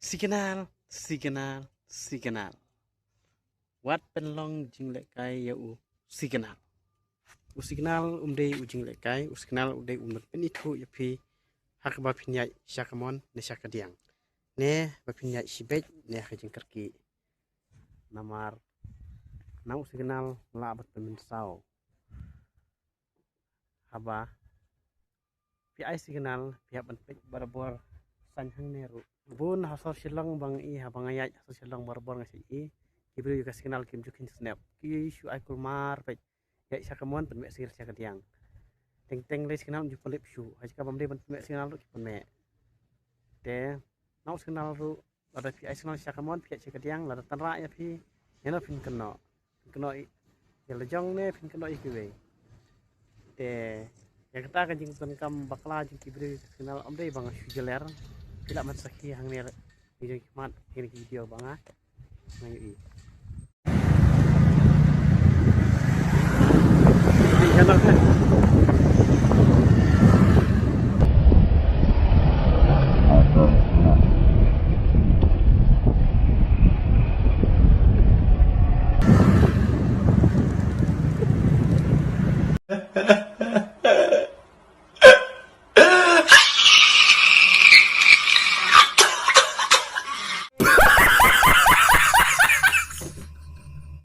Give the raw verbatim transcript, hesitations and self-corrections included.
Signal, signal, signal. Wat pynlong jinglehkai ïa u signal. U signal um dei u jinglehkai, u signal u dei u ban pynithuh ïa phi ha kaba phin ïaid sha kamon ne sha kadiang, ne ba phin ïaid shibit ne ha ka jingkyrkieh. Namar na u signal lah ban pynmynsaw. Haba phi ai signal, phi hap ban peit barabor saiñ hangne ruh. Bun ha sor Shillong ba nga i, haba nga ïaid ha sor Shillong barabor nga shait i, ki briew ïa ka signal kim ju kheiñ snep. Ki shu ai kulmar peit, ïaid sha kamon pynmih signal sha kadiang. Teng teng lei signal ju pynlip shuh. Ha jaka bym dei ban pynmih signal ruh ki pynmih. Te na u signal ruh, lada phi ai signal sha kamon, phi ïaid sha kadiang, lada tynrah ïa phi, ïano phin kynnoh? Phin kynnoh ïa la jong ne phin kynnoh ïa kiwei? Te ïa kata ka jingdonkam bakla jong ki briew ïa ka signal ym dei ba nga shu jler. Phi lah ban sakhi hangne, ïa jong ki khmat, hangne ki video ba nga, nga ïohi. Te ïa la ka